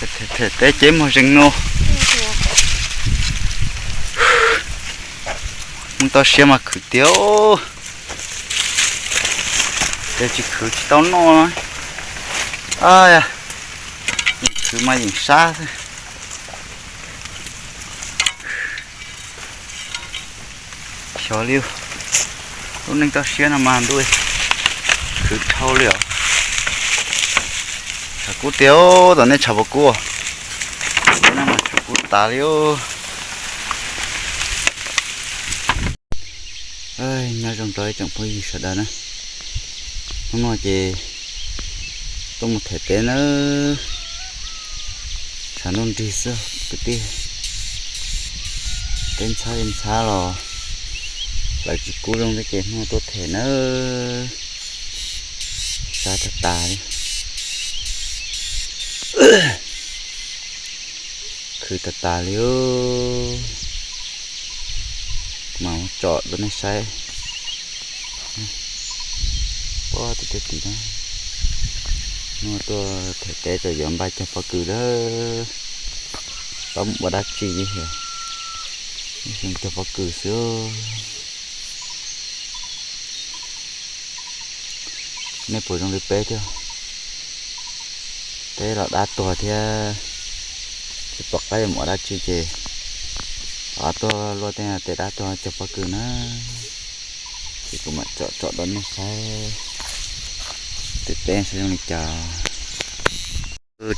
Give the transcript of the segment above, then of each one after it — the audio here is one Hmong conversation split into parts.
Them teb ces muag zeeg no. Hmoob toj siab mas khwv tiag. Ces tsis khwv tsis tau noj. Yeej khwv mas yeem sab xwb. Xyov li, lub neej toj siab no mas ntuj, khwv dhau li os. Tshav kub tiag, tom nej tshav puas kub? Tshav kub tas li. Nyob zoo rau ib tsoom phooj ywg sawv daws na. Hnub no ces tuaj mus them teb nawb. Tshav ntuj nrig xwb kwv tij. Teb ntxhab li ntxhab los lawv tsis kub zoo thiab ces hnub no tuaj them nawb. Sab tag tas li. Khwv tas tas li. Mas tsom rau nej saib. Puag tim tej tid na. Hnub no tuaj them teb tso yuav npaj cog pob kws lawm. Pab mus ua dab tsi li, xyov cog pob kws xwb. Nej puas zoo li peb thiab? Peb los dab tuag thiab, tsis pom qab yuav mus ua dab tsi ces los tuaj luaj tej tes dab tuag cog pob kws na. Ces kuv mam tsom tsom rau nej saib tim teb saib zoo li cas.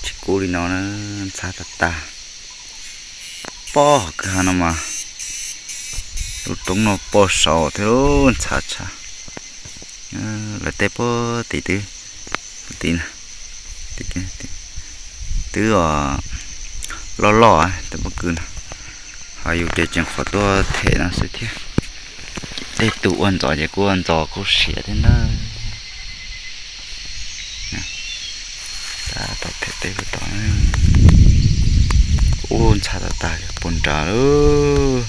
Tsis kub li no na, ntxhab tas tas. Pob hauv kwj ha no mas lub roob no pob saud thiab, ntxhab tshaj. Lawv tej puag tim twb, tim, twb loj loj tej pob kws no, ho yus ces tseem qhuav tuaj them no xwb thiab. Tej tus ua ntxov ces kuj ua ntxov kuj siav thiab ntag. Tab tom them teb puag tom, ub, ntxhab tas tas li puag nrad lawm.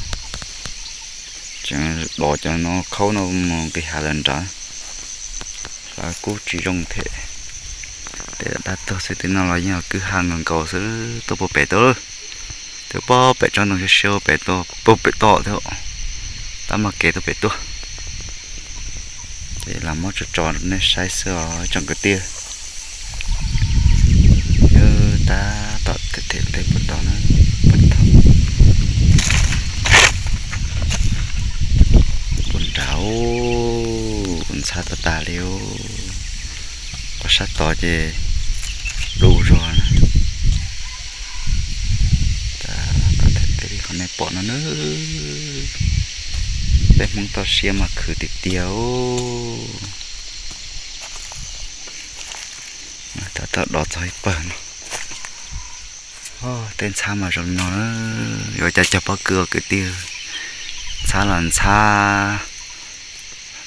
Tseem dos cov no khaub no mus nqis hav lawm nrad. Hlawv kub tsis zoo thiab. Tej dab tuag xwb, tej no los yeej kwj ha nkaus nkaus xwb, tuaj puag pem tuaj. Twb pob pem tsob ntoo siab siab puag pem toj thiab, tab mas kev tuaj pem tuaj. Ces los muab tso tso nej saib xwb os tsoom kwv tij. Tab tom them teb puag tod na, puag tod, puag nrad, ntxhab tas tas li. Qhov sab tod ces du zog na. Tab tom them teb li qhov nej pom no na. Peb Hmoob toj siab mas khwv tiag tiag. Tab tom dov txog ib pawg no. Tej ntxhab mas zoo li no na. Yuav cas cog pob kws ua kwv tij. Ntxhab los ntxhab,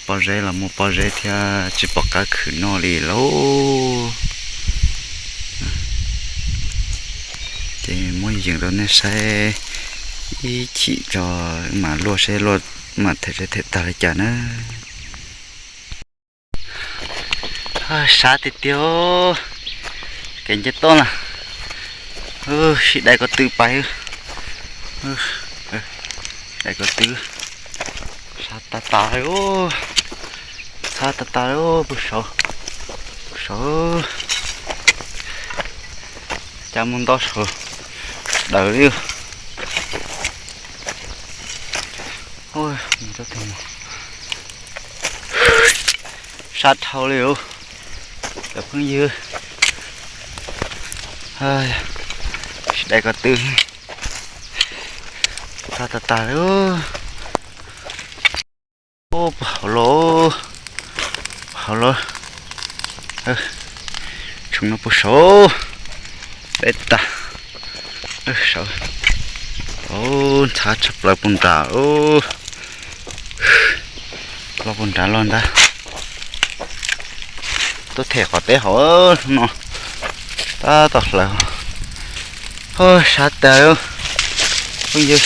pob zeb los muaj pob zeb thiab, tsis pom qab khwv noj li lauj. Ces muab yees rau nej saib ib chim tso, mam luaj saib luaj, mam them saib them tag li cas na. Sab tiag tiag, kev nce toj na. Sib dai ko tw pais, dai ko tw. Sab tas tas li, sab tas tas li, puag saud, puag saud. Cas mus nto saud daws li. Sab dhau li os cov phooj ywg. Sib dai ko tw, sab tas tas li. Puag hauv los, puag hauv los, tshoob no puag saud, dai tas saud. Ntxhab tshaj plaws puag nrad, loj puag nrad loj ntag. Tuaj them qhov teb hauv no, tab tom hlawv. Sab tas, phooj ywg.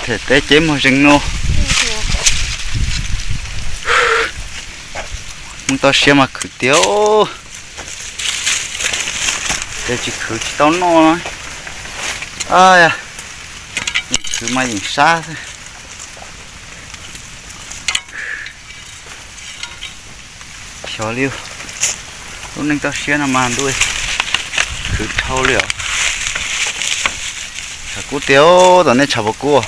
Them teb ces muag zeeg no. Neej toj siab mas khwv tiag, ces tsis khwv tsis tau noj. A, yeej khwv mas yeem sab xwb. Xyov li, lub neej toj siab no mas ntuj, khwv dhau li os. Tshav kub tiag, tom nej tshav puas kub?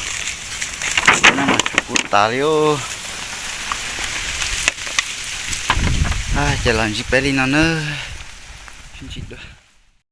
Tom no mas tshav kub tas li. Ces los ntsib peb li no nawb. Sib ntsib dua.